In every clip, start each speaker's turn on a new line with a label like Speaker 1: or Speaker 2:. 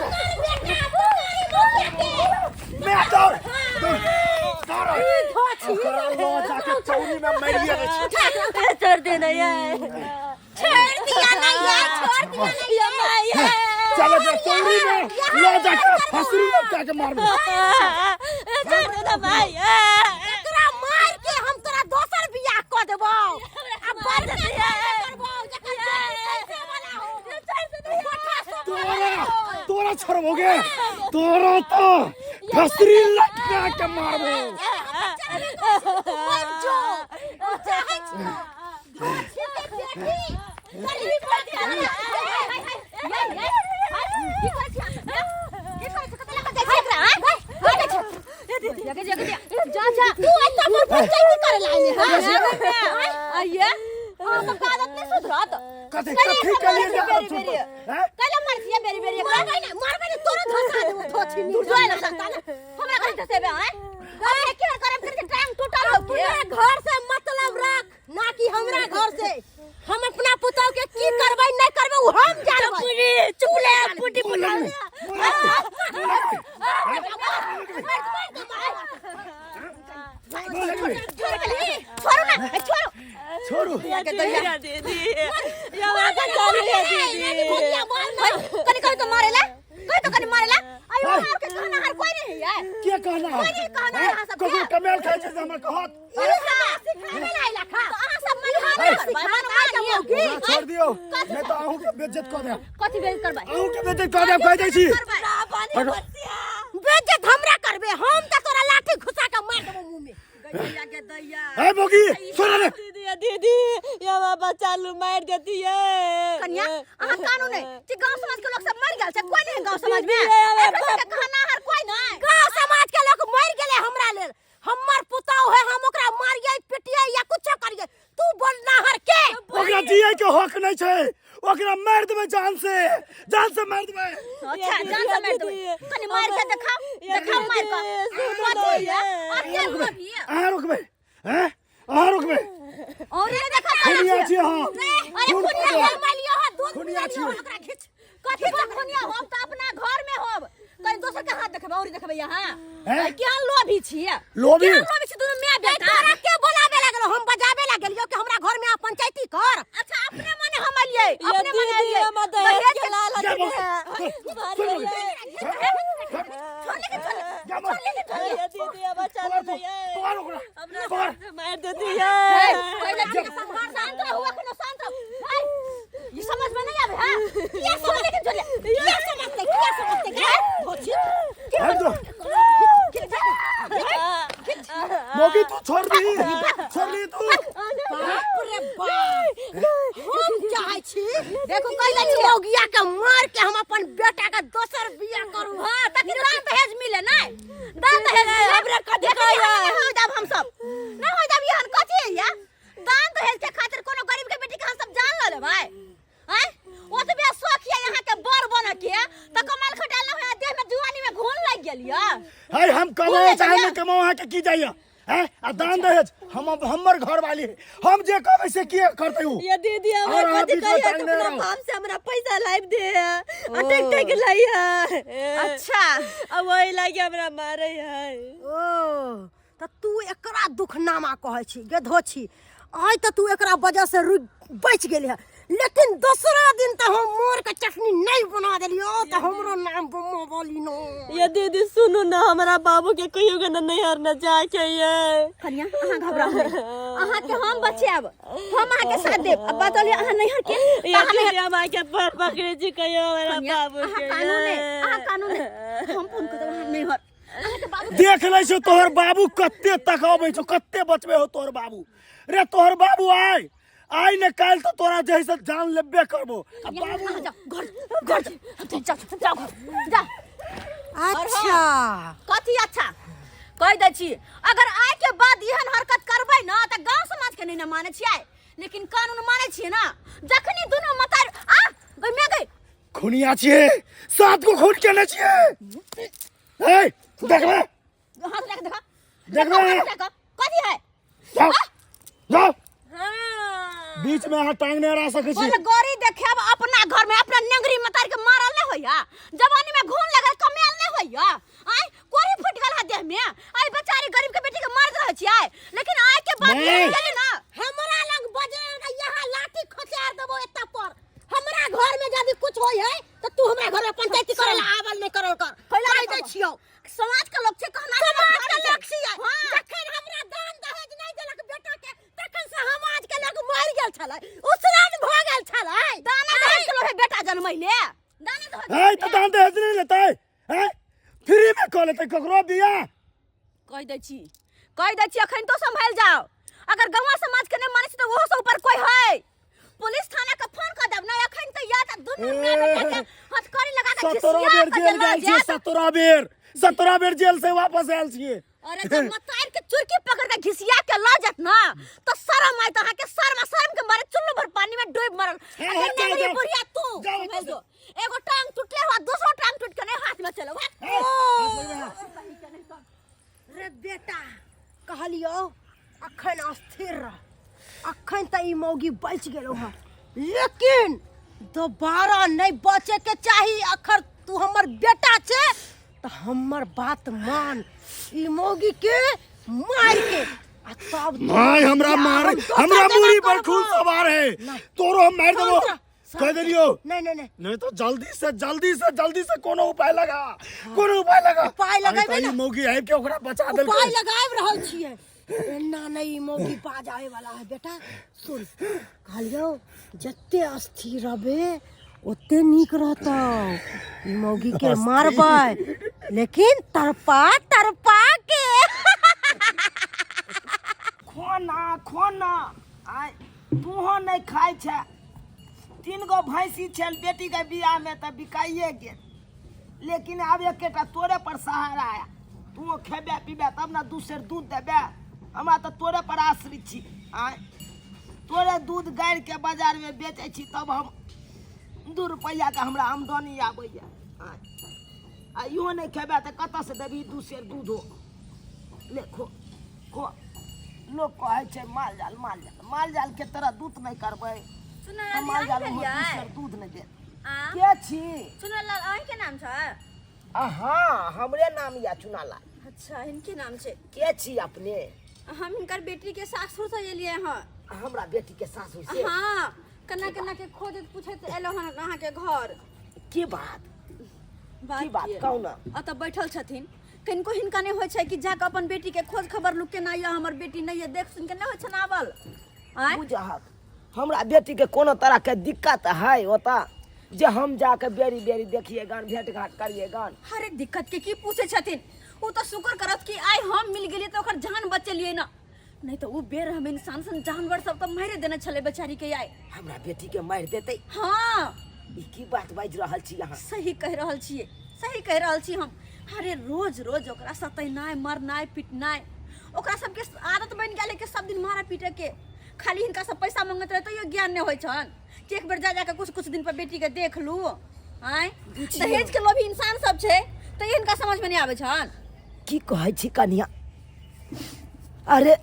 Speaker 1: ओकर बेटा पुकारी मुखिया के
Speaker 2: मैं दौड़ दौड़ दौड़
Speaker 1: ई धोछी
Speaker 2: ओकरा लऽ जाके चौरी में मारिए दै छी
Speaker 3: छोड़ देना यार
Speaker 1: छोड़ दिया ना यार छोड़ दिया ना
Speaker 3: या माई
Speaker 2: चलो जा चौरी में लऽ जाके फसरी लपटा के मारबे
Speaker 3: छोड़ देना माई
Speaker 1: एकरा मार के हम तोरा दोसर बियाह क देबौ आ बड़ करबौ जकर पैसे वाला हो गोठा सब
Speaker 2: तोरा तोरा छोड़बोगे तोरा तो फसरी लटका के मारबो
Speaker 1: मर जो हम चाहै छी धोछी के बेटी गरीब बेटी की करै छी की करै छी कतऽ लऽ कऽ जाइ छी एकरा आँय? लऽ जाइ छी। जा जा तू एतऽ पर पंचायती करे ला आइले हां
Speaker 3: आइए अहाँ सबके आदत नहीं सुधरत
Speaker 2: कथी कथी के लिए
Speaker 3: बेरी,
Speaker 2: आदत
Speaker 3: बेरी।
Speaker 2: छूटल हैं
Speaker 3: कैला मार छियै बेरी बेरी एकरा?
Speaker 1: मारबै ने मारबै ने तोरो धसा देबो धोछी
Speaker 3: दूर जो आइल सकता ना हमरा कहीं धसेबे आँय अपने केहन करब करके टांग टूटल हो के
Speaker 1: अपना घर से मतलब रख ना कि हमरा घर से हम अपना पुतोह के की करबै नहीं करबै उ हम जानबै
Speaker 3: चुपली चुपले पुटी
Speaker 2: मुँह
Speaker 3: पुटी
Speaker 2: लगबे मुँह लगबे
Speaker 1: छोड़ू ना छोड़ू
Speaker 2: छोड़ू
Speaker 3: या दीदी या हमरा बचा लिया दीदी
Speaker 1: कनी कनी तो मारेला कहीं तो कनी मारेला अयो हार के कहना हार कोई नहीं है
Speaker 2: के कहना
Speaker 1: कोई नहीं कहना है अहाँ सबके।
Speaker 2: ककरो कमेल खाइ छै से हमर कहत
Speaker 1: सिखावे ला आइला खा अहाँ सब मन
Speaker 2: ओकरा छोड़ दियौ नहीं तो अहूँ के बेइज्जत कऽ देब
Speaker 3: कथी बेइज्जत करबै
Speaker 2: अहूँ के बेइज्जत कऽ देब कहि दै छी
Speaker 3: पानी
Speaker 1: बेइज्जत हमरा करबे हम त तोरा लाठी घुसा के मार देबो मुंह में
Speaker 3: गैया के दैया
Speaker 2: ए बोगी सुन रे
Speaker 3: दीदी या दीदी या हमरा बच्चा लू मार देती है
Speaker 1: कन्या अहाँ कानू नहीं कि गांव समाज के लोग सब मर गेल छै कोई नहीं गांव समाज में
Speaker 3: दीदी, हमरा
Speaker 1: एकरा सबके कहना हर कोई नहीं गांव समाज के लोग मर गेले हमरा लेल हमर पुतौह है हम ओकरा मारिए पिटिए या कुछो करिए तू बोलना हर के
Speaker 2: ओकरा जिए के हक नहीं छै ओकरा मारि देबै जान से जान से मारि देबै
Speaker 1: अच्छा जान से मार देबै कनी मार के देखाओ देखाओ मार के कथी है और के लोभी है
Speaker 2: अहाँ रुकबै हैं अहाँ रुकबै
Speaker 1: और ये देखा
Speaker 2: खुनिया छी अहाँ
Speaker 1: अरे
Speaker 2: खून
Speaker 1: खुनिया
Speaker 2: कऽ
Speaker 1: है मालियो है दूध
Speaker 2: खुनिया
Speaker 1: पिया लियो
Speaker 2: छी।
Speaker 1: ओकरा खींच कथी के खुनिया हम त अपना घर में होब कहीं दोसर के हाथ देखबै और देखबै यहाँ
Speaker 2: हैं?
Speaker 1: केहन लोभी छियै
Speaker 2: लोभी?
Speaker 1: केहन लोभी छी दुनू माय बेटा तोरा के बोलाबे लागल हम बजाबे लागलियो कि हमरा घर में आ पंचायती कर अच्छा अपने मने हम अलियै अपने मने अलियै
Speaker 3: हम दहेज के लालच
Speaker 2: जा
Speaker 3: में
Speaker 2: बोगी, सुन बोगी।
Speaker 1: छोड़ लेकिन छोड़
Speaker 2: जा बोगी।
Speaker 1: लेकिन छोड़
Speaker 3: या दीदी अब बच्चा
Speaker 2: पकड़ तू,
Speaker 3: लू
Speaker 2: पकड़ ओकरा,
Speaker 3: हमरा
Speaker 2: पकड़।
Speaker 3: मार देती है
Speaker 1: पहिले अपने संभाल शांत रहू अखनो शांत रहू है ये समझ में नहीं आवे हां किया समझ लेकिन छोड़ किया समझते किया समझते गे धोची
Speaker 2: हट दो। मोगी तू छोड़ दी छोड़ दी तू
Speaker 1: बाप रे बाप हम चाहै छी देखो कैला छी मौगिया के मार के हम अपन बेटा के दोसर बियाह करू हां ताकि दान दहेज मिले नै दान दहेज मिले
Speaker 3: हमरा कथी
Speaker 1: देखी
Speaker 3: कहैया?
Speaker 1: हम नहीं हो जाब हम सब नहीं हो जाब यहन कथी है या दान दहेज के खातिर कोनो गरीब के बेटी के हम सब जान ल लेबै आँय ओतबे शौक ये यहाँ के बर बन के त कमाल खटाल न होय देह में जुआनी में घून लग गेल या
Speaker 2: है हम कमाओ चाहे नहीं कमाओ अहाँ के की जाइए हैं आ दान दहेज हम हमर घर वाली है हम जे कहबै से किए करतै उ
Speaker 3: ये दीदी हमरा
Speaker 2: और अहाँ
Speaker 3: कथी
Speaker 2: बीच में
Speaker 3: कहिया
Speaker 2: टांग
Speaker 3: तऽ
Speaker 2: नहि
Speaker 3: अपना
Speaker 2: रहू।
Speaker 3: बाप से हमरा पैसा लाइब दे आ टेक टेक लाई है
Speaker 1: अच्छा
Speaker 3: आ वही लागी हमरा मारे है
Speaker 1: ओ त तू एकरा दुखनामा कहै छी गधो छी आइ तऽ तू एकरा वजह से रुक बचि गेली है लेकिन दोसरा दिन तऽ हम मोर के चटनी नहीं बना देलियो तऽ हमरो नाम बम्मा बोली नो
Speaker 3: ये दीदी सुनू ना हमरा बाबू के कहियो के ना नैहर न जाके ये
Speaker 1: कन्या अहाँ घबराउ नहि अहाँ के हम बचायब हम अहाँ के साथ देब अब बतलिए अहाँ नैहर के
Speaker 3: ये
Speaker 1: अहाँ
Speaker 3: दीदी हम आके पर पकड़े छी कहियो हमरा
Speaker 1: कन्या
Speaker 3: बाबू
Speaker 1: अहाँ
Speaker 3: के
Speaker 1: कानून
Speaker 3: ये।
Speaker 1: नहि अहाँ कानून नहि हम फोन कर देब अहाँ नैहर अहाँके बाबू
Speaker 2: देख लै छौ तोहर बाबू कते तक अबै छौ कते बचबे हो तोहर बाबू रे तोहर बाबू आय आय ने काल्हि तऽ तोरा जे है से जान लेबे करबो आ बाबू
Speaker 1: अहाँ जाओ घर घर जाओ जाओ जाओ घर जा
Speaker 4: अच्छा
Speaker 1: कथी अच्छा कहि दै छी अगर आइ के बाद एहन हरकत करबै ने तऽ गांव समाज के नहि ने मानै छियै लेकिन कानून मानै छियै ने जखनी दुनू मतार आ गई मैं गई
Speaker 2: खुनिया छियै सात गो खून केने छियै ए देखबे
Speaker 1: हाथ लगा देखा
Speaker 2: देखबे
Speaker 1: कथी है
Speaker 2: जाओ जाओ
Speaker 3: हाँ।
Speaker 2: बीच में अहाँ टांग नहि अड़ा सकै छी।
Speaker 3: बोले गौरी देखेब अपना घर में अपना नेंगरी मतार के मारल नहीं होइया, जवानी में घून लगल कमेल नहीं होइया, आय कोरी फुट गेल है देह में, आय बेचारी गरीब के बेटी के मारत रहे छी आय, लेकिन आय के बात
Speaker 2: नहीं।
Speaker 3: नहीं गेली ना।
Speaker 1: हमरा लग बजरे का यहाँ लाठी खचार देबो एत्ता पर। हमरा घर में यदि कुछ होय है तो तू हमरा घर में पंचायती करे ला आवल नहीं करल कर।
Speaker 3: कैला
Speaker 1: कहि
Speaker 3: नहीं
Speaker 1: दै
Speaker 3: करबो।
Speaker 1: छियौ।
Speaker 3: समाज के लोग छै कहना
Speaker 1: समाज के लोग छियै।
Speaker 3: हाँ।
Speaker 1: जखन हमरा दान दहेज नहीं देलक बेटा के तखन से समाज के लोग मरि गेल छलै, उसरान भऽ गेल छलै।
Speaker 3: दाना दहेज के लोग बेटा जनमैले, दाना दहेज
Speaker 2: है तऽ दान दहेज नहि लेतै, हैं फ्री में कऽ लेतै ककरो बियाह।
Speaker 3: कहि दै छी, कहि दै छी अखन तो संभाल जाओ, अगर गौवा समाज के नहीं मानै छी तऽ ओहो से ऊपर कोई है, पुलिस थाना के फोन कर देब ना अखन तो या त दुनू माय बेटा के हथकड़ी लगा के
Speaker 2: 17
Speaker 3: घिसिया
Speaker 2: बेर
Speaker 3: के
Speaker 2: जेल
Speaker 3: जला
Speaker 2: गेल छियै,
Speaker 3: जायत।
Speaker 2: 17 बेर, 17 बेर जेल से वापस आयल छियै।
Speaker 3: अरे जब मतार के चुरकी पकड़ के घिसिया के ल जात ना तो शर्म आयत अहाँ के, शर्म शर्म के मारे चुल्लू भर पानी में डूब मरल।
Speaker 2: हे,
Speaker 3: अगर
Speaker 2: हे, जाओ,
Speaker 3: नगरी
Speaker 2: जाओ।
Speaker 3: बुढ़िया तू
Speaker 2: जाओ,
Speaker 3: समझ
Speaker 2: जाओ।
Speaker 3: जो, एगो टांग टूटले हुआ दूसरो टांग टूट के नहीं हाथ में चलो।
Speaker 2: हे, हाथ लगबे हाथ।
Speaker 1: रे बेटा कहलियो अखन अस्थिर रह, अखन तऽ ई मौगी बचि गेलौ हँ, लेकिन दोबारा नहीं बचे के चाही। अखर तू हमर बेटा छे तऽ हमर बात मान, ई मौगी के मार के आ तब
Speaker 2: माय हमरा मार,
Speaker 1: हम दोसर
Speaker 2: हमरा
Speaker 1: जगह
Speaker 2: मुड़ी पर
Speaker 1: करबो।
Speaker 2: खून सवार है,
Speaker 1: नहीं।
Speaker 2: तोरो हम मार देबो,
Speaker 1: शांत रह, शांत
Speaker 2: कह देलियो।
Speaker 1: नहीं, नहीं, नहीं।
Speaker 2: नहीं तो जल्दी से जल्दी से जल्दी से कोनो उपाय लगा, कोनो उपाय लगा।
Speaker 1: उपाय लगेबै
Speaker 2: अरे तो ई
Speaker 1: ना।
Speaker 2: मौगी आबि के ओकरा बचा देलकै।
Speaker 1: उपाय लगाबि रहल छियै, एना नहीं ई मौगी बाज आवे वाला है। बेटा सुन, कहलियौ जते अस्थिर रहबे ओते नीक रहतौ। ई मौगी के मारबै लेकिन तड़पा तड़पा के।
Speaker 5: खोना खोना आय तूहो नहीं खाइ छै। 3 गो भैंसी छल बेटी के बियाह में तऽ बिकाइए गेल, लेकिन आब एकेटा तोरे पर सहारा आया, तू खेबे पीबे तब ने 2 सेर दूध देबे, हमरा तऽ तोरे पर आश्रित छी। आय तोरे दूध गाड़ि के बाजार में बेचै छी तब हम 2 रुपैआ के हमरा आमदनी आबैया। आय आ इहो नहीं खेबे तऽ कतऽ से देबही 2 सेर दूधो? ले खो खो। लोक कहै छै माल जाल माल जाल, माल जाल के तरह दूध नहीं करबै
Speaker 3: सुनलाल
Speaker 5: तऽ माल जाल
Speaker 3: अहीं
Speaker 5: ओहो
Speaker 3: भेलियै?
Speaker 5: 2 सेर दूध नहीं देत।
Speaker 3: आ?
Speaker 5: के छी?
Speaker 3: चुनालाल अहीं के नाम छै?
Speaker 5: हाँ हमरे नाम या चुनालाल।
Speaker 3: अच्छा इनके नाम छै।
Speaker 5: के छी अपने?
Speaker 3: हम हिनकर बेटी के सासुर से एलियै हँ।
Speaker 5: हमरा बेटी के सासुर से?
Speaker 3: हाँ, केना केना के खोजैत पूछैत एलहुँ हन अहाँके घर।
Speaker 5: की बात?
Speaker 3: बात
Speaker 5: की बात?
Speaker 3: की?
Speaker 5: कहू ना।
Speaker 3: अतऽ बैठल छथिन, किनको हिनका नहि होइ छै कि जाकऽ अपन बेटी के खोज खबर लू केना यऽ हमर बेटी, नहि यऽ देख सुन के नहि होइ छै आवल। आँय?
Speaker 5: बुझहक हमरा बेटी के कोनो तरह के दिक्कत है ओतऽ जे हम जाके बेरी बेरी देखिए गान, भेंट घाट करिए गान?
Speaker 3: अरे दिक्कत के की पूछे छथिन, ओ तऽ शुक्र करत कि आइ हम मिल गेलियै तऽ ओकर जान बचेलियै ना, नहीं तऽ ओ बेर हम इंसान सन जानवर सब तऽ मारि देने छलै बेचारी के आइ।
Speaker 5: हमरा बेटी के मारि देतै?
Speaker 3: हाँ।
Speaker 5: ई की बात बाजि रहल छी अहाँ?
Speaker 3: सही कहि रहल छियै, सही कहि रहल छी हम। अरे रोज रोज ओकरा सतेनाइ मरनाइ पिटनाइ ओकरा सबके आदत बनि गेल है कि सब दिन मारा पीटे के। खाली हिनका सब पैसा मंगैत रहे तैयो ज्ञान नहि होइ छनि कि एक बेर जा जाके कुछ कुछ दिन पर बेटी के देख लू। आँय दहेज के लोभी इंसान सब छै तैयो हिनका समझ में नहि आबै छनि।
Speaker 5: की कहै छी कनिया? अरे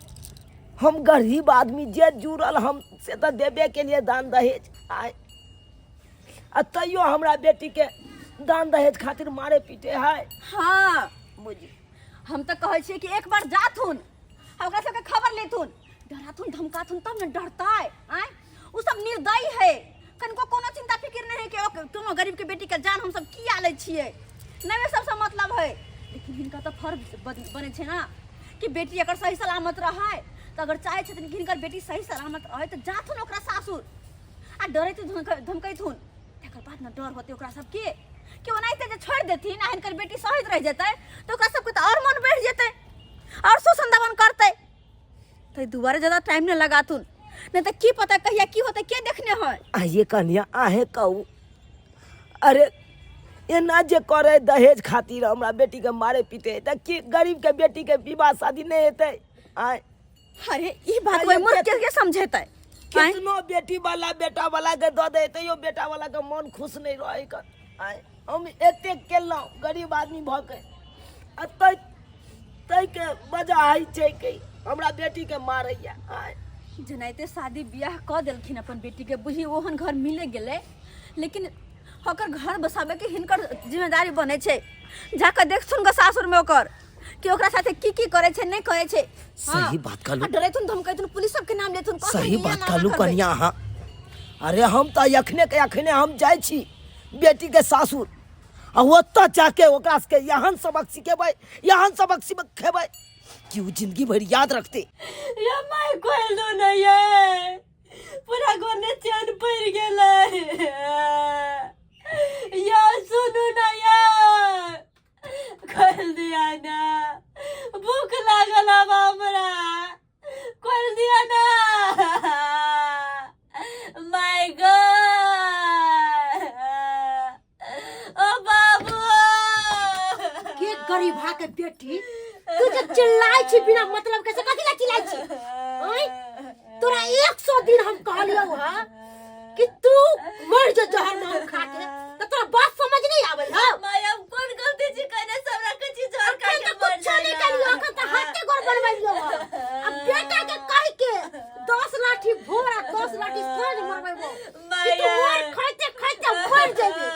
Speaker 5: हम गरीब आदमी जे जुड़ल हम से तऽ देबे के लिए दान दहेज, आय आ तैयो हमरा बेटी के दान दहेज खातिर मारे पीटे है।
Speaker 3: हाँ
Speaker 5: बुझी
Speaker 3: हम तऽ कहै छियै कि एक बार जाथुन आ ओकरा सबके खबर लेथुन, डराथुन धमकाथुन तब ने डरतै। आँय ओ सब निर्दयी है, कनिको कोनो चिंता फिक्र नहीं है कि कोनो गरीब के बेटी के जान हम सब किया लै छियै, नहीं ओहि सबसँ मतलब है। लेकिन हिनका तऽ फर्ज बनै छै ना कि बेटी अगर सही सलामत रहै तऽ अगर चाहै छथिन कि हिनकर बेटी सही सलामत रहै तऽ जाथुन ओकरा सासुर आ डरैत धमकैथुन, तकर बाद ने डर होतै ओकरा सबके कि ओनाहिते जे छोड़ि देथिन आ हिनकर बेटी सहित रहि जेतै तऽ ओकरा सबके तऽ आओर मन बढ़ि जेतै आओर शोषण दमन करतै। ताहि दुआरे ज्यादा टाइम नहि लगाथुन, नहीं तऽ की पता कहिया की होतै, के देखने है।
Speaker 5: आइए कन्या आहे कहू, अरे एना जे करे दहेज खातिर हमरा बेटी के मारे पीटे तऽ की गरीब के बेटी के विवाह शादी नहीं हेतै? आँय
Speaker 3: अरे ई बात
Speaker 5: आइए
Speaker 3: ओहि मूर्ख के समझेतै? आँय?
Speaker 5: कितनो बेटी वाला बेटा वाला के दऽ दे तैयो बेटा वाला के मन खुश नहीं रहे कर। आँय हम एतेक केलहुँ गरीब आदमी भऽ के आ तै तै के वजह होइ छै कि हमरा बेटी के मारैया। आँय
Speaker 3: जेनाहिते शादी बियाह कऽ देलखिन अपन बेटीके, बुझी ओहन घर मिले गेलै, लेकिन ओकर घर बसाबैके हिनकर जिम्मेदारी बनै छै। जाकऽ देखथुन ग सासुरमे ओकर कि ओकरा साथे की की करै छै, नहि करै छै।
Speaker 5: सही बात कहलू।
Speaker 3: आ डरेथुन धमकेथुन, पुलिस सबके नाम लेथुन, कहथुन
Speaker 5: सही
Speaker 3: कि
Speaker 5: बात
Speaker 3: एना
Speaker 5: कहलू
Speaker 3: करबै।
Speaker 5: कनिया अहाँ। अरे हम तऽ एखने के एखने हम जाइ छी बेटी के सासुर, आ ओतऽ जाके ओकरा सबके एहन सबक सिखेबै, एहन सबक सिखेबै कि ओ जिंदगी भरि याद रखते।
Speaker 6: ये my कोयल दो नहीं है, पूरा गोने चैन पड़ गेलै। या सुनू ना, ये खोल दिया ना, भूख लागल अब हमरा, खोल दिया ना। My God, ओ बाबू।
Speaker 1: के गरीबा के बेटी, तू जे चिल्लाइ छी बिना मतलब के, से कथी ला चिल्लाइ छी? आँय, तोरा 100 दिन हम कहलियौ हा कि तू मर जो जहर माहौल खा के, त तोरा बात समझ नहीं आबै हौ।
Speaker 6: माय, हम कोन गलती छी कहने से हमरा कथी जहर खा
Speaker 1: अखन
Speaker 6: के
Speaker 1: तऽ
Speaker 6: मर
Speaker 1: कुछो नहीं
Speaker 6: जाइए।
Speaker 1: करियो, अखन तऽ हाथे गोर बनबैलियौ हँ। आ बेटा के कहि के 10 लाठी भोर आ 10 लाठी साँझ मरबैबो कि तू मर खाइते खाइते मर जेबी।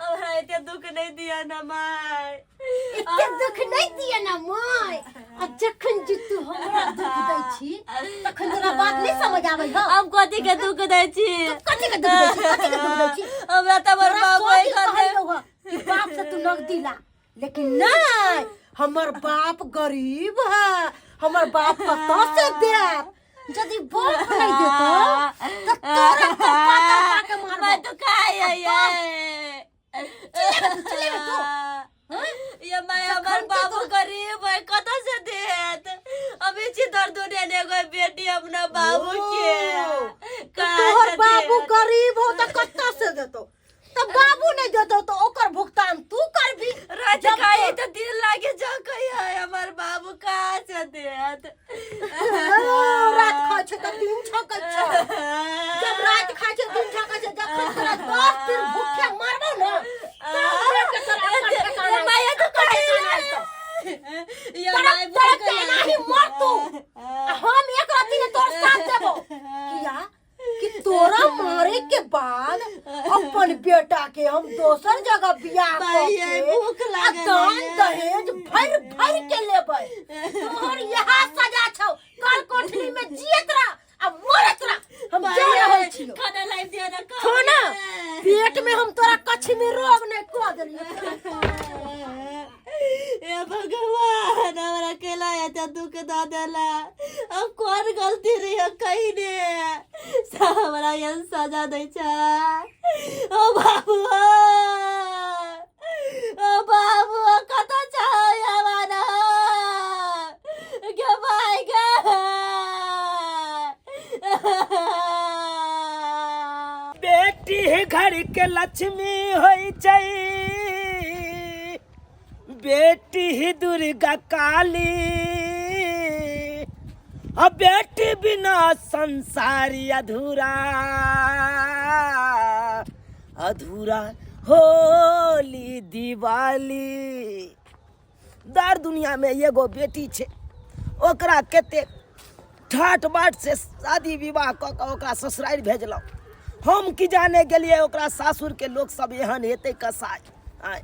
Speaker 6: हमरा एते दुख नहीं दिया ना माय।
Speaker 1: एते दुख नहीं दिया ना माय। आ जखन जे तू हमरा दुख दै छी तखन तोरा बात नहीं समझ आबै हौ।
Speaker 6: हम कथी के दुख दै छी?
Speaker 1: कथी के दुख दै छी? कथी के दुख दै छी?
Speaker 6: हमरा तऽ हमर
Speaker 1: तोरा
Speaker 6: बाप
Speaker 1: सौ दिन
Speaker 6: घर
Speaker 1: कहलियौ हँ कि बाप से तू नगदी ला, लेकिन नहीं, हमर बाप गरीब है, हमर बाप कतऽ से देत? यदि बाप नहीं देतो तऽ तोरा तड़पा तड़पा के मारबो।
Speaker 6: मैं तो खाई है ये।
Speaker 1: चिल्लेबे तू? हाँ?
Speaker 6: ये मैं हमर बाबू गरीब है, कतऽ से देत? अभी छी दर्द दुनिया ने बेटी अपना बाबू के।
Speaker 1: ओ, तऽ
Speaker 6: कहाँ
Speaker 1: तोहर
Speaker 6: से
Speaker 1: बाबू
Speaker 6: देत?
Speaker 1: गरीब हो तऽ कतऽ से देतो? तऽ बाबू नहीं देतो तऽ ओकर भुगतान तू करबी।
Speaker 6: रात
Speaker 1: जब
Speaker 6: खाई तो दिल लागे जा कही है, हमर बाबू कहाँ से देत?
Speaker 1: ओ, रात खाइ छै तऽ दिन छकै छै। जब रात खाइ छै दिन छकै छै। जखन तोरा 10 दिन भूखे मारबौ ने, तब जाके तोरा अक्कल ठेकाना
Speaker 6: ये माया तो
Speaker 1: अक्कल ठेकाना अयतौ।
Speaker 6: ये
Speaker 1: तड़प
Speaker 6: माय
Speaker 1: तड़प के एनाही मर तू, आ हम एक राति ने तोर साथ देबो, किया कि तोरा मारे के बाद अपन बेटा के हम दोसर जगह बियाह कऽ
Speaker 6: भाई,
Speaker 1: के
Speaker 6: भूख
Speaker 1: आ
Speaker 6: लागल
Speaker 1: दान
Speaker 6: है।
Speaker 1: दहेज भरि भरि के लेबै। तोहर यह सजा छौ। काल कोठली में जियत रह आ मरत रह। हम जा रहल छियौ।
Speaker 6: खाना लाइव दिया ना।
Speaker 1: खाना पेट में हम तोरा कछमी रोग नहीं कऽ देलियौ।
Speaker 6: ए भगवान, हमरा अकेला एते दुख दऽ देला। अब कोन गलती रही कहीं ने सब हमरा एहन सजा दै छै। ओ बाबू, ओ बाबू, कतऽ छौ हमारा गे भाई गे?
Speaker 5: बेटी घर के लक्ष्मी होइ छै, बेटी ही दुर्गा काली, आ बेटी बिना संसार अधूरा अधूरा, होली दिवाली। दर दुनिया में एगो बेटी छै, ओकरा कते ठाट बाट से शादी विवाह कऽ कऽ ओकरा ससुरारि भेजलहुँ। हम की जाने गेलियै ओकरा सासुरके लोक सब एहन हेतै कसाइ। आँय,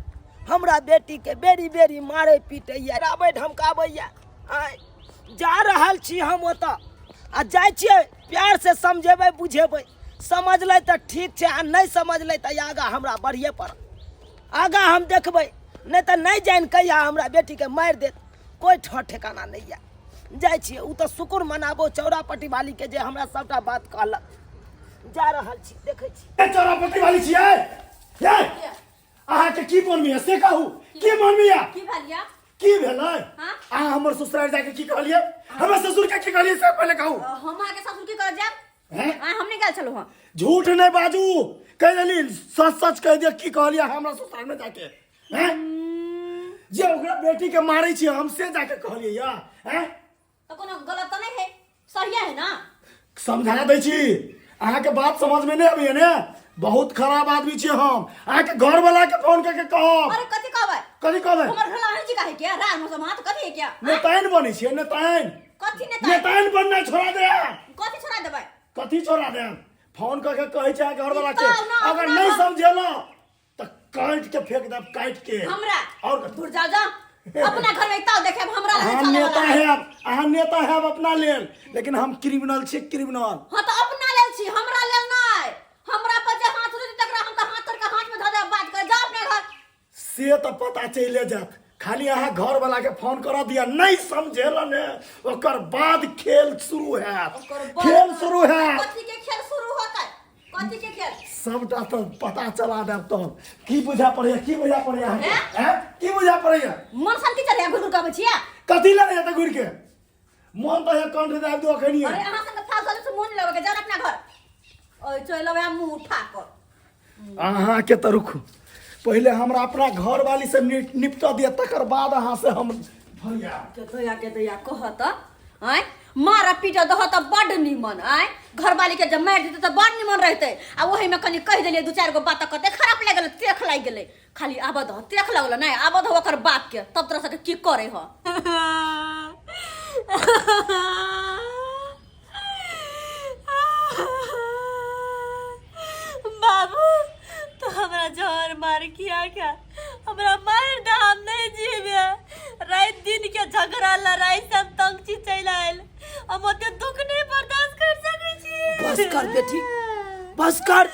Speaker 5: हमरा बेटीके बेरी बेरी मारै पीटैए, डराबै धमकाबैए। आँय, जा रहल छी हम ओतऽ, आ जाइ छियै प्यारसँ समझेबै बुझेबै। समझलै तऽ ठीक छै, आ नहि समझलै तऽ आगाँ हमरा बढ़िए पड़त, आगाँ हम देखबै, नहि तऽ नहि जानि कहिया हमरा बेटीके मारि देत, कोइ ठर ठेकाना नहि यऽ। जाइ छियै, ओ तऽ शुक्र मनाबो चौरापट्टी वालीके जे हमरा सभटा बात कहलक। जा रहल छी, देखै छी।
Speaker 2: ए, चौरापट्टी वाली छियै ये? अहाँके की मन में से कहू, की मन में?
Speaker 3: की भेल या?
Speaker 2: की भेलै?
Speaker 3: हाँ?
Speaker 2: अहाँ हमर ससुराल जाके की कहलियै, हमर ससुर के की कहलियै, से पहिले कहू।
Speaker 3: हम अहाँके ससुर की करऽ जायब?
Speaker 2: हैं?
Speaker 3: हम नहि गेल छलहुँ हँ।
Speaker 2: झूठ नहीं बाजू, कह देली, सच सच कह दिया, की कहलियै हमरा ससुराल में जाके? हैं? जे ओकरा बेटी के मारै छी हम, से जाके कहलियै या? हैं?
Speaker 3: तऽ कोनो गलत तऽ नहि है, सहिए है ना?
Speaker 2: समझा दै छी, अहाँके बात समझ में नहीं अबैया ने? बहुत खराब आदमी छी हम। अहाँके घर वाला के फोन करके कहब।
Speaker 3: अरे कथी कहबै?
Speaker 2: कथी कहबै?
Speaker 3: हमर घर अहाँ जी काहे के राज मौसम हाथ कथी है क्या?
Speaker 2: नेताइन बनै छियै, नेताइन।
Speaker 3: कथी नेता
Speaker 2: नेताइन बनना छोड़ा दे।
Speaker 3: कथी छोड़ा देबै?
Speaker 2: कथी छोड़ा दे? फोन कऽ के कहै छै अहाँके घरवला के,
Speaker 3: बताउ ना,
Speaker 2: अगर
Speaker 3: अपना
Speaker 2: नहीं
Speaker 3: घर-
Speaker 2: समझेलो तऽ काटि के फेंक देब, काटि के।
Speaker 3: हमरा
Speaker 2: और कथी?
Speaker 3: दूर जाओ, जाओ अपना घर में इतना देखे हमरा लगे
Speaker 2: अहाँ
Speaker 3: चले
Speaker 2: नेता
Speaker 3: वाला है।
Speaker 2: हैब, अहाँ नेता हैब अपना लेल, लेकिन हम क्रिमिनल छी, क्रिमिनल।
Speaker 3: हाँ तो अपना लेल छी, हमरा लेल नहीं। हमरा पर जे हाथ उठेतै तकरा हम तऽ हाथ तोड़ के हाथ में धऽ देब। बात कर, जाओ अपने घर।
Speaker 2: से तऽ पता चलिए जायत, खाली अहाँ घर वाला के फोन कर दिया, नहीं समझेल ने ओकर बाद खेल शुरू हैत।
Speaker 3: ओकर बाद-
Speaker 2: खेल शुरू हैत।
Speaker 3: कथी के खेल शुरू होतै? कथी के खेल?
Speaker 2: सबटा तऽ पता चला देब। तब की बुझा पड़ैया, की बुझा पड़ैया अहाँके?
Speaker 3: हैं?
Speaker 2: हैं? की बुझा पड़ैया?
Speaker 3: मन शांति चढ़ैया, घुर घुर के अबै छियै।
Speaker 2: कथी लगे तऽ घुर के मन तऽ हे कंठ दाबि दो अखनिये।
Speaker 3: अरे अहाँ संगे फालतू से मोन लगै के, जाओ अपना घर। ओइ चलि अबै मुँह उठा कऽ।
Speaker 2: अहाँके तऽ रुकू, पहिले हमरा अपना घरवाली से निपटऽ दिअ, तकर बाद अहाँ से हम फरियाद।
Speaker 3: के दया के दया कहत आँय, मार पीट दह तऽ बड्ड निमन। आँय, घरवाली के जब मारि देतै तऽ बड्ड निमन रहतै। आ ओहिमे कनि कहि देलियै दू चारि गो बात तऽ कते खराब लागि गेलै, तेख लागि गेलै। खाली आबऽ दह, तेख लगल नहि, आबऽ दह ओकर बाप के, तब तोरा सबके की करे ह।
Speaker 6: बाबू तो हमरा जहर मार किया क्या, हमरा मार दे, हम नहीं जीवे। रात दिन के झगड़ा लड़ाई सब तंग छी चलि आयल, हम ओते दुख नहीं बर्दाश्त कर सकै छी।
Speaker 5: बस कर बेटी, बस कर,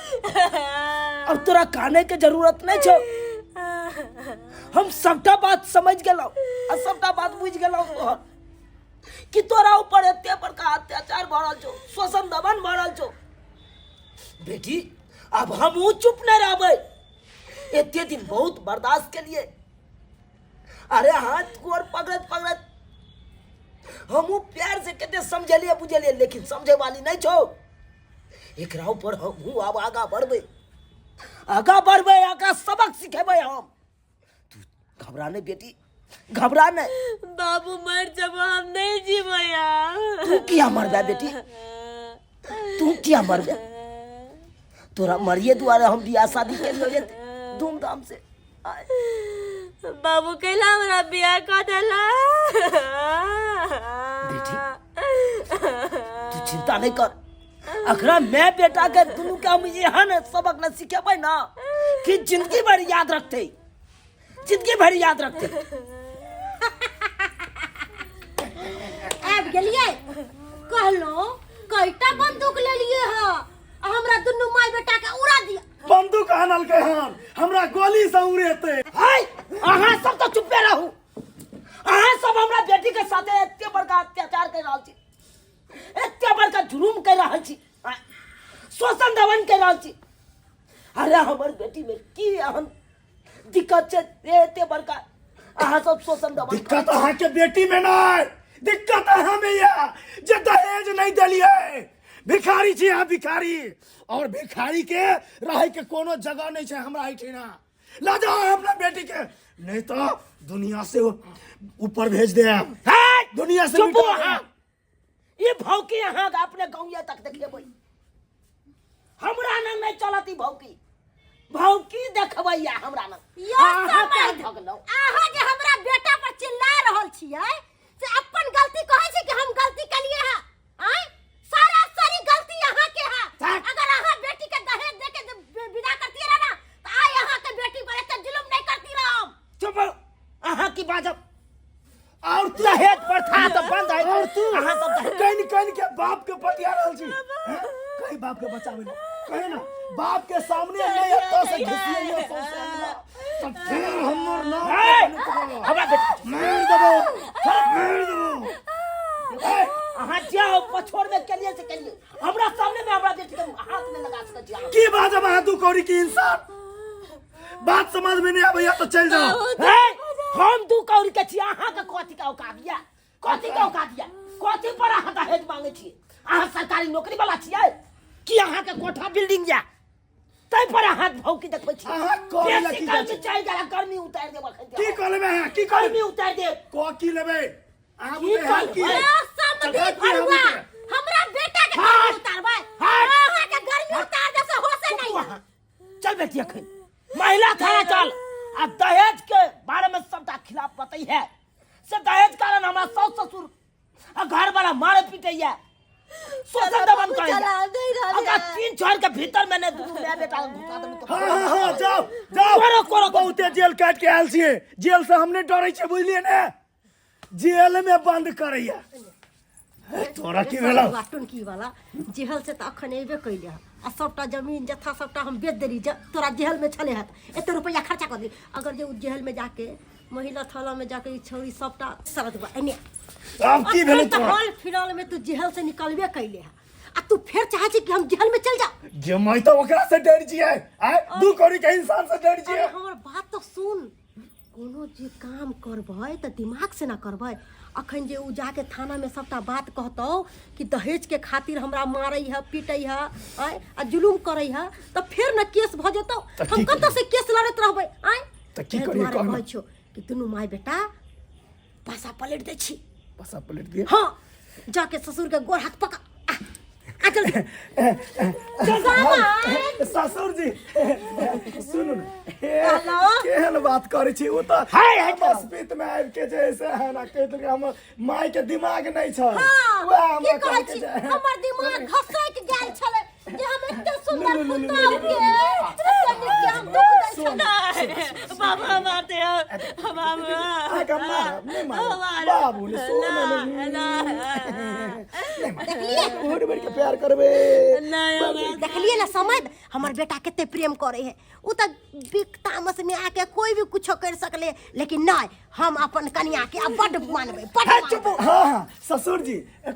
Speaker 5: अब तोरा काने के जरूरत नहीं छौ। हम सबटा बात समझ गेलहुँ आ सबटा बात बुझि गेलहुँ तोहर, कि तोरा ऊपर एते बड़का अत्याचार भऽ रहल छौ, शोषण दमन भऽ रहल छौ। बेटी, अब हमहूँ चुप नहीं रहबै। एते दिन बहुत बर्दाश्त के लिए, अरे हाथ गोर पकड़त पकड़त हमहूँ प्यार से कते समझलिए बुझलिए, लेकिन समझे वाली नहीं छौ। एकरा ऊपर हमहूँ आब आगा बढ़बै, आगा बढ़बै, आगा सबक सिखेबै हम। तू घबरा नहीं बेटी, घबरा नहीं।
Speaker 6: बाबू मर जब हम नहीं जीबो यार।
Speaker 5: तू किया मरबे बेटी, तू किया मरबे? तोरा मरिए दुआरे हम बियाह शादी के लिए धूमधाम से। आय।
Speaker 6: बाबू कैला हमरा बियाह कऽ देला?
Speaker 5: बेटी, तू चिंता नहीं कर। अखरा मैं बेटा के दुनू के हम एहन सबक न सिखेबै ना कि जिंदगी भर याद रखते, जिंदगी भर याद रखते।
Speaker 1: आबि गेलियै? कहलहुँ कईटा बंदूक लेलियै हँ आ हमरा दुनू माय बेटा के उड़ा दिया।
Speaker 2: बंदूक आनलकै हन, हमरा गोली से उड़ेतै।
Speaker 5: हाय, अहाँ सब तो चुप्पे रहू। अहाँ सब हमरा बेटी के साथे एते बड़का अत्याचार कर रहल छी, एते बड़का जुलुम कर रहल छी, शोषण दमन कर रहल छी। अरे हमर बेटी में की एहन दिक्कत छै एते बड़का अहाँ सब शोषण दमन?
Speaker 2: दिक्कत अहाँ के बेटी में नहीं, दिक्कत अहाँ में या जे दहेज नहीं देलिए। भिखारी छी अहाँ, भिखारी, और भिखारी के रहे के कोनो जगह नहीं छै हमरा एहिठिना। ला जाओ अपना बेटी के, नहीं तो दुनिया से ऊपर भेज दे, दुनिया से
Speaker 5: चुप
Speaker 2: मिटा
Speaker 5: अहाँ।
Speaker 2: देब।
Speaker 5: ई भौकी अहाँ के अपने गाँव तक देखेबै, हमरा नंग नहीं चलत ई भौकी। भौकी देखबैया हमरा नंग।
Speaker 1: यो
Speaker 5: अहाँ
Speaker 1: समझ।
Speaker 5: के भगलौ।
Speaker 1: अहाँ जे हमरा बेटा पर चिल्ला रहल छियै से अपन गलती कहै छी कि हम गलती केलिए है? आँय, सारा सारी गलती अहाँ के है।
Speaker 5: थाक।
Speaker 1: अगर अहाँ बेटी के दहेज दे के विदा करती रहे ना तो आइ अहाँ के बेटी पर एते जुलुम नहीं करती रह हम।
Speaker 5: चुप रहो। अहाँ की बाजब?
Speaker 2: और तू
Speaker 5: दहेज प्रथा तऽ बंद है।
Speaker 2: और तू
Speaker 5: अहाँ सब दहेज
Speaker 2: कहीं कहीं के बाप के पटिया रहल छी, हैं? कहीं बाप के बचावे ला, कहे ना बाप के सामने नहीं एतऽ से घिसियैयो सौंसे अंगना तऽ फेर हमर नाम
Speaker 5: हे!
Speaker 2: हमरा
Speaker 5: हमरा बेटा
Speaker 2: मारि देबो, मारि देबो।
Speaker 5: ए, अहाँ जाओ पछोड़ में केलिए से केलिए, हमरा सामने में हमरा बेटी के हाथ में लगा सकै छी अहाँ।
Speaker 2: की बाजब अहाँ दू कौड़ी के इंसान? बात समझ में नहीं आबैया तो चल जाओ।
Speaker 5: हे, हम दू कौड़ी के छी, अहाँ के कथी के औकात या? कथी के औकात या? कथी पर अहाँ दहेज मांगे छी? अहाँ सरकारी नौकरी वाला छियै कि अहाँ के कोठा बिल्डिंग या तै पर अहाँ भौकी देखबै छी?
Speaker 2: अहाँ कौड़ी
Speaker 5: बेसी
Speaker 2: लए की
Speaker 5: गर्मी
Speaker 2: जाइ छी?
Speaker 5: चलि गेल, गर्मी उतारि देब अखन।
Speaker 2: की कहले अहाँ? की कहले?
Speaker 5: गर्मी उतारि देब।
Speaker 2: क की लेबै अहाँ?
Speaker 5: की
Speaker 2: बुझै है की?
Speaker 5: कहबै?
Speaker 1: ए, समधी
Speaker 2: चल, की
Speaker 1: भरुआ,
Speaker 2: हम
Speaker 1: हमरा बेटा के
Speaker 5: हट!
Speaker 1: गर्मी उतारबै?
Speaker 5: हट!
Speaker 1: अहाँ के गर्मी उतार दे से होशे
Speaker 5: चुप
Speaker 1: नहीं।
Speaker 5: अहाँ। चल बेटी, अखन महिला थाना चल आ दहेज के बारे में सबटा खिलाफ बतई है से दहेज कारण हमरा सास ससुर आ घर वाला मारे पीटैया शोषण दमन करैया
Speaker 6: चला नहीं रहल
Speaker 5: ओकरा तीन छोड़ के भीतर में ने दुनू माय बेटा के घुसा देलू
Speaker 2: हाँ हाँ हाँ जाओ जाओ
Speaker 5: करो, करो।
Speaker 2: बहुते जेल काट के आयल छियै जेल से हम नहि डरै छियै बुझलियै ने जेल में बंद करैया हे, तोरा की भेलौ
Speaker 1: वाला टुनकी वाला जेहल से तऽ अखन एबे कैले हँ आ सबटा जमीन जथा सबटा हम बेच देली तोरा जेहल में छले हत एते रुपया खर्चा कर दी अगर जे उ जेहल में जाके महिला थाना में जाके ई छौरी सबटा सरद एने
Speaker 2: आब की भेलौ
Speaker 1: अखन तऽ
Speaker 2: तोरा
Speaker 1: हाल फिलहाल में तू जेहल से निकलबे कैले हँ आ तू फेर चाहे छी कि हम जेहल में चल जा
Speaker 2: जे मैं तो ओकरा से डर जियै आय दू कौड़ी के इंसान से डर जियै
Speaker 1: अरे हमर बात तो सुन कोनो जे काम करबै तऽ दिमाग से ना करबै अखन जे उ जाके थानामे सबटा बात कहतौ कि दहेजके खातिर हमरा मारै है पीटै है आँय आ जुलूम करै है तऽ फेर ने केस भऽ जेतौ
Speaker 2: तऽ
Speaker 1: हम
Speaker 2: की
Speaker 1: कतऽ से केस लड़ैत रहबै आँय
Speaker 2: तऽ की
Speaker 1: ताहि
Speaker 2: करियै
Speaker 1: दुआरे
Speaker 2: कहू ने?
Speaker 1: कहै छियौ कि दुनू माय बेटा पासा पलटि दै छी
Speaker 2: पासा पलटि दिए
Speaker 1: हाँ जाके ससुर के गोर हाथ पकड़ आ, आ जल्दी सामान
Speaker 2: ससुर जी सुनू ने
Speaker 1: हेलो?
Speaker 2: केहन बात करै छी ओ तऽ
Speaker 5: हाय, हाय,
Speaker 2: हस्पित में आबि के जे से है ना कहि देलकै हमर माय के दिमाग नहि छै
Speaker 1: हाँ,
Speaker 2: वएह हमरा
Speaker 1: की कहै
Speaker 2: कहलकै
Speaker 1: छी
Speaker 2: जे
Speaker 1: हमर दिमाग घसकि गेल छलै जे हम एते सुंदर
Speaker 2: लू, लू, लू,
Speaker 1: पुतोह
Speaker 2: लू,
Speaker 1: के एते नीक के हम दुख दै छलियै
Speaker 6: बाबा मारते हैं बाबा
Speaker 2: अहाँके हम मारब नहि मारब बाबू ने सोना
Speaker 6: ना ना
Speaker 2: नहि मारब भरि के प्यार करबै
Speaker 6: नहीं
Speaker 1: देखलिए ना समझ हमर बेटा कते प्रेम करे है उ तऽ बिक तामस में आके कोई भी कुछो कर सकले लेकिन नहीं हम अपन कनिया के अब बड मानबै बड
Speaker 2: हे, चुप
Speaker 1: मानबै।
Speaker 2: हाँ हाँ ससुर जी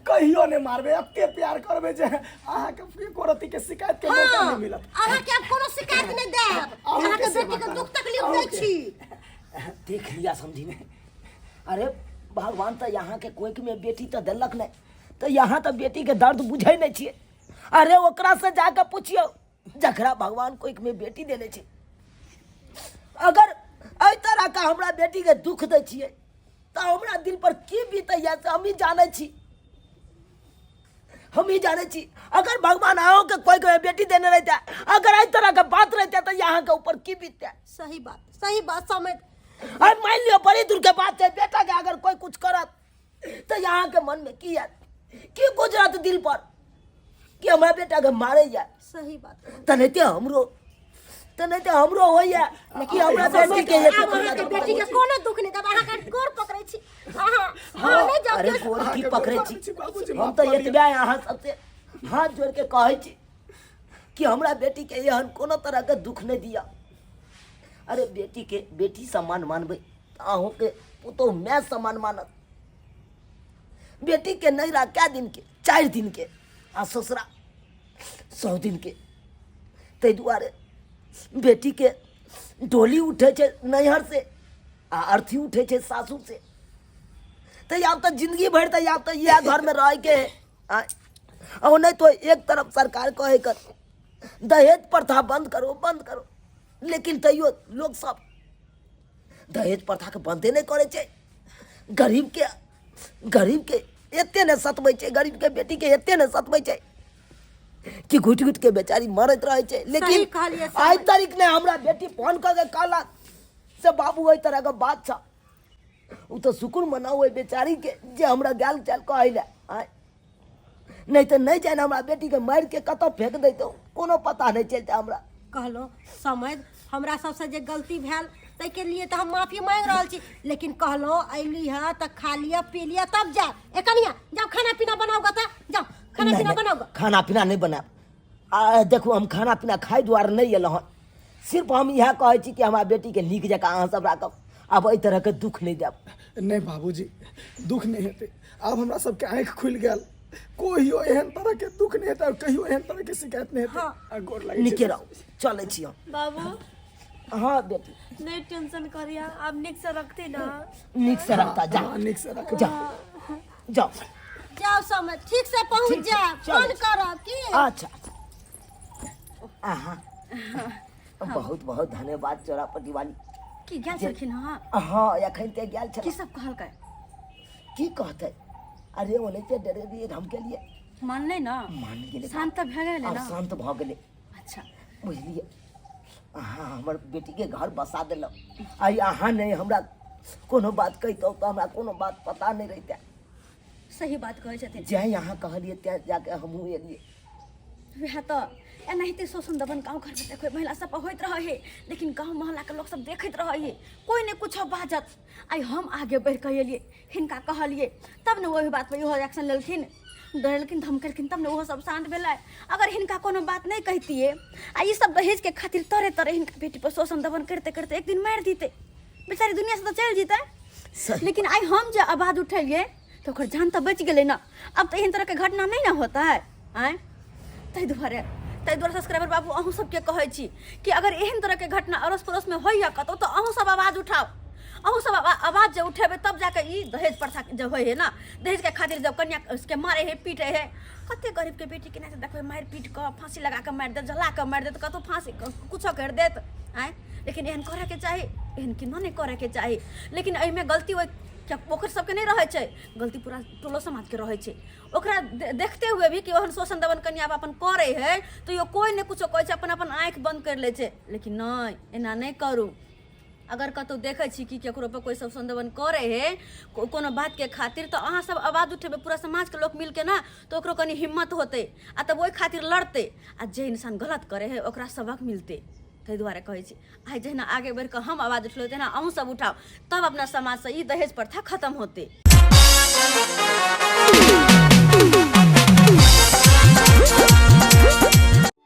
Speaker 2: कहियो नहि मारबै एते प्यार करबै जे अहाँके एको रत्ती के शिकायत के मौका
Speaker 1: हाँ,
Speaker 2: नहि मिलत
Speaker 1: अहाँके आब कोनो शिकायत नहि देब
Speaker 2: अहूँके
Speaker 1: अहाँके
Speaker 2: सेवा
Speaker 1: बेटी के
Speaker 2: करब।
Speaker 1: दुख तकलीफ दै
Speaker 2: अहूँके।
Speaker 1: छी
Speaker 5: देख लिया समझी में अरे भगवान तऽ यहाँ के कोइक में बेटी तऽ देलक नहि तऽ यहाँ तऽ बेटी के दर्द बुझै नहि छियै अरे ओकरा से जाके पुछियौ जकरा भगवान कोइक में बेटी देने छै अगर एहि तरह के हमरा बेटी के दुख दै छियै तऽ हमरा दिल पर की बीतैया से हमही जानै छी हमही जानै छी अगर भगवान अहूँके कोई के बेटी देने रहते अगर एहि तरह के बात रहते तऽ यहाँ के ऊपर की बीतते
Speaker 1: सही बात सही बात समझ
Speaker 5: अरे मान लियो बड़ी दूर के बात है बेटा के अगर कोई कुछ करत तऽ यहाँ के मन में की आयत की गुजरत दिल पर कि हमरा बेटा के मारे जाए
Speaker 1: सही बात
Speaker 5: तनहिते हमरो तनहिते हमरो होइया कि हमरा बेटी के
Speaker 1: आब अहाँके बेटी के कोनो दुख नहि देब अहाँके गोर पकड़ै छी अहाँ अहाँ नहि जाउ
Speaker 5: अरे
Speaker 1: केस-
Speaker 5: गोर की
Speaker 2: अहाँके
Speaker 5: पकड़ै
Speaker 2: गोर
Speaker 5: छी
Speaker 2: पकड़ै छी, बाबूजी,
Speaker 5: हम
Speaker 2: माफ
Speaker 5: तऽ
Speaker 2: कऽ दिअ।
Speaker 5: एतबे अहाँ सबसे हाथ जोड़ के कहै छी कि हमरा बेटी के एहन कोनो तरह के दुख नहि दिअ अरे बेटी के बेटी समान मानबै तऽ अहूँके पुतोहु माय समान मानत बेटी के नैरा कए दिन के 4 दिन के आ ससुरा 100 दिन के ताहि दुआरे बेटी के डोली उठे छै नैहर से आ अर्थी उठे छै सासुर से तऽ आब तऽ जिंदगी भरि तऽ आब तऽ इएह घरमे रहैके है आ नहि तो एक तरफ सरकार कहै कर दहेज प्रथा बंद करो बंद करो लेकिन तैयो लोक सब दहेज प्रथाके बंदे नहि करै छै गरीबके गरीबके एते ने सतबै छै गरीबके बेटीके एते ने सतबै छै कि घुटि घुटि के बेचारी मरैत रहै छै
Speaker 1: सही
Speaker 5: लेकिन
Speaker 1: कहलियै, सही।
Speaker 5: आइ तारीख ने हमरा बेटी फोन कऽ के कहलक से बाबू एहि तरहके बात छ ओ तऽ शुक्र मनाउ ओहि बेचारीके जे हमरा गायल चायल कहै लए आँय नहि तऽ नहि जानि हमरा बेटीके मारिके कतऽ फेंक दैतहुँ कोनो पता नहि चलतै हमरा
Speaker 1: कहलहुँ समझ हमरा सबसँ जे गलती भेल ताहिके लिए तऽ हम माफी मांगि रहल छी लेकिन कहलहुँ अयली हँ तऽ खा लिअ पी लिअ तब जायब ए कनिया जाउ खाना पीना बनाउ गऽ तऽ जाउ खाना
Speaker 5: नहि,
Speaker 1: पीना
Speaker 5: नहि,
Speaker 1: बनाउ गऽ
Speaker 5: खाना पीना नहि बनायब आ देखू हम खाना पीना खाइ दुआरे नहि एलहुँ हन सिर्फ हम इएह कहै छी कि हमरा बेटीके नीक जकाँ अहाँ सब राखब आब एहि तरहके दुख नहि देब
Speaker 2: नहि बाबूजी दुख नहि हेतै आब हमरा सबके आँखि खुलि गेल कहियो एहन तरहके दुख नहि हेतै आओर कहियो एहन तरहके शिकायत नहि हेतै आ गोर लागै छी।
Speaker 5: नीके रहू चलै छी हम
Speaker 6: बाबू
Speaker 5: हाँ बेटी
Speaker 6: नहीं टेंशन करिया अब निक से रखती ना
Speaker 5: नीक से रखता जा
Speaker 2: हाँ, नीक से रख
Speaker 5: जा जाओ
Speaker 1: जाउ समय ठीक से पहुँच
Speaker 5: ठीक छै,
Speaker 1: जायब
Speaker 5: चलू।
Speaker 1: फोन करब की
Speaker 5: अच्छा अहाँ बहुत बहुत धन्यवाद चोरापट्टी वाली
Speaker 3: की गेल छलखिन हँ
Speaker 5: हाँ एखन ते गेल
Speaker 3: की
Speaker 5: छल
Speaker 3: सब कहलकै
Speaker 5: की कहतै अरे ओनाहिते डरेलियै धमकेलियै
Speaker 3: मानलै ने
Speaker 5: मान गेलै
Speaker 3: शान्त तऽ भए गेलै
Speaker 5: आब
Speaker 3: ने
Speaker 5: शान्त भऽ गेलै
Speaker 3: अच्छा
Speaker 5: बुझलियै अहाँ हमर बेटीके घर बसा देलहुँ आइ अहाँ नहि हमरा कोनो बात कहितहुँ तऽ हमरा कोनो बात पता नहि रहितै
Speaker 3: सही बात कहै छथिन।
Speaker 5: जै अहाँ कहलियै तैं जाके हमहूँ एलियै।
Speaker 3: वएह तऽ एनाहिते शोषण दमन गाँव घरमे देखबै महिला सब पर होइत रहै है, लेकिन गाँव मोहल्लाके लोक सब देखैत रहै है, कोइ नहि कुछो बाजत। आइ हम आगे बढ़ि कऽ एलियै, हिनका कहलियै, तब ने ओहि बात पर इहो एक्शन लेलखिन, डरेलखिन धमकेलखिन, तब ने ओहो सब शान्त भेलै। अगर हिनका कोनो बात नहि कहितियै आ ई सब दहेजके खातिर तरे तरे हिनका बेटी पर शोषण दमन करिते करिते एक दिन मारि दितै, बेचारी दुनिया से तऽ चलि जेतै। लेकिन आइ हम जे आवाज उठेलियै तऽ ओकर जान तऽ बचि गेलै ने। अब तऽ एहन तरहके घटना नहि ने होतै। आँय, ताहि दुआरे सब्सक्राइबर बाबू, अहूँ सबके कहै छी कि अगर एहन तरहके घटना अड़ोस पड़ोसमे होइए कतहु, तऽ अहूँ सब आवाज उठाउ। अहूँ सब आवाज जे उठेबै, तब जाके ई दहेज प्रथा जे होइ है ने, दहेजके खातिर जब कन्या के मारे है, पीटे है, कते गरीबके बेटी के नहि देखबै मारि पीट कऽ फाँसी लगा कऽ मारि देत, जला कऽ मारि देत, कतहु फाँसी कुछो करि देत। आँय, लेकिन एहन करऽके चाही? एहन केना नहि करऽके चाही। लेकिन एहिमे गलती ओहि ओकर सबके नहि रहै छै, गलती पूरा टोलो समाजके रहै छै। ओकरा देखते हुए भी कि ओहन शोषण दमन कन्या अपन करै है, तैयो कोइ नहि कुछो कहै छै, अपन अपन आँखि बंद करि लै छै। लेकिन नहि, एना नहि करू। अगर कतहु देखै छी कि केकरो पर कोइ शोषण दमन करै है कोनो बातके खातिर, तऽ अहाँ सब आवाज उठेबै पूरा समाजके लोक मिलके ने, तऽ ओकरो कनि हिम्मत होतै आ तब ओहि खातिर लड़तै आ जे इंसान गलत करै है, ओकरा सबक मिलतै। ताहि दुआरे कहै छी, आइ जहिना आगे बढ़ि कऽ हम आवाज उठेलहुँ, तहिना अहूँ सब उठाउ, तब अपना समाजसँ ई दहेज प्रथा खतम होतै।